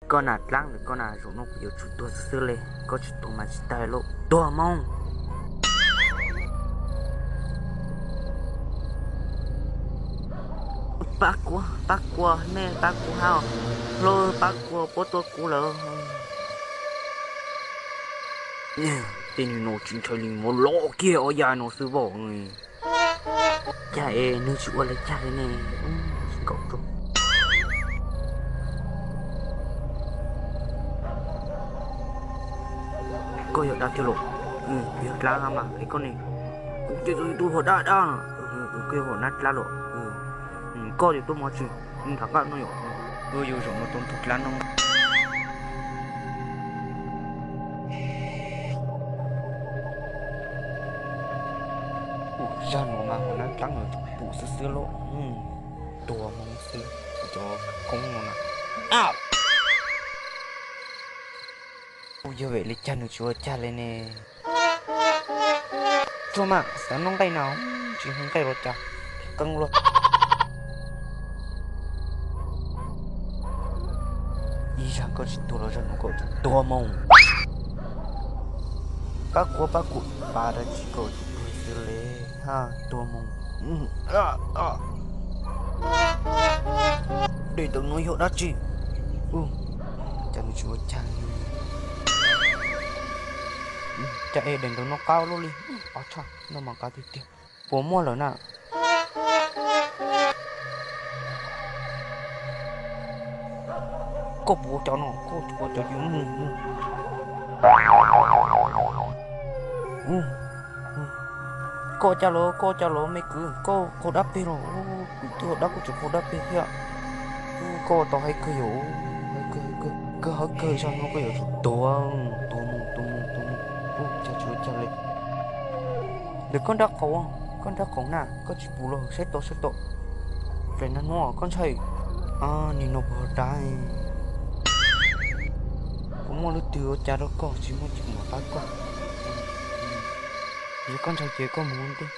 Koj nas dlaab lawm, koj nas zaum no kuv yuav tsum tuag xwb xwb le, koj tsis tuag mas tsis tag lauj, tuag moog. Pab kuv, pab kuv, mej pab kuv hab, hlub pab kuv, puab tua kuv lawm. Tej neeg no tsis ntshai li, muab lov kiag ob yav no xwb vaum. Cas es nwg tsis ua le caag le ne? Nkaum rau. Koj yog dab thiab los? Yog dlaab mas es koj ne? Kuv ces txug tug hom dab dab no. Koj yog hom nab dlaab los? Koj ces tuaj mog tsi, nrhav nqaj no yom. Koj yog zaum no tau ntug dlaab no. Zag no mas hom nab dlaab no pum xwb xwb lauj. Tuag moog xwb, cov koob no na. Kuj yog vim li cas nws tsis ua cas li ne? Tsuag mas xav noj nqaij no, tsis hu nqaij los cas, qee luaj. Ib zag koj tsis tuag los zag no koj tuag moog. Pab kuv, pab kuv, pab dab tsi koj tsis tuag xwb le, ha, tuag moog. Dej ntawm no yog dab tsi? Cas nws tsis ua cas li? Cas es dej ntawm no qab luaj li? Ob tshaj no mas qab tiag tiag. Puas muaj lawm na? Koj puas ua cas no? Koj puas ua cas? Koj ua cas los? Koj ua cas los me kwv? Koj qaug dab peg los? Kuv twb ua dab koj tseem qaug dab peg thiab. Koj ua tau hais kawg yom, hais kawg, hais kawg, kawg hais kawg, zag no koj yuav tsum tuag, tuag mus, tuag mus, tuag mus. Ua cas tsis ua cas li. Ntawm koj nrab qaum, koj nrab qaum na, koj tsis pum los saib tau, saib tau. Pem nag hmo koj ntshai, nim no puas dav? Puas muaj leej twg ua cas rau koj? Tsis muaj, tsis muaj pab koj. Yog koj ntshai ces koj mus ua ntej.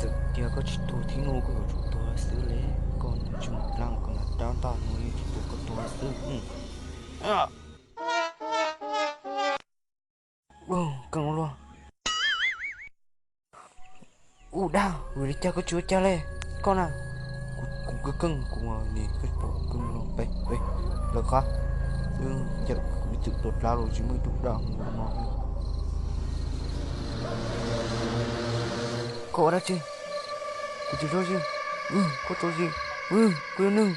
Txawm tias koj tsis tuag thiab no koj yuav tsum tuag xwb li. Koj tsis mus dlaab koj na, dab ntag no yeej tsis tuag, koj tuag xwb. Keej luaj. Ua dab, vim li cas koj tsis ua cas li? Koj na, kuv keej keej, kuv nim koj pom keej luaj pem pem lawv qab. Yawm kuv ib txwm tuaj dlaab los tsis muaj ib tug dab no li. Koj ua dab tsi? Kuv tsis tso zis. Koj tso zis. Koj yog neeg.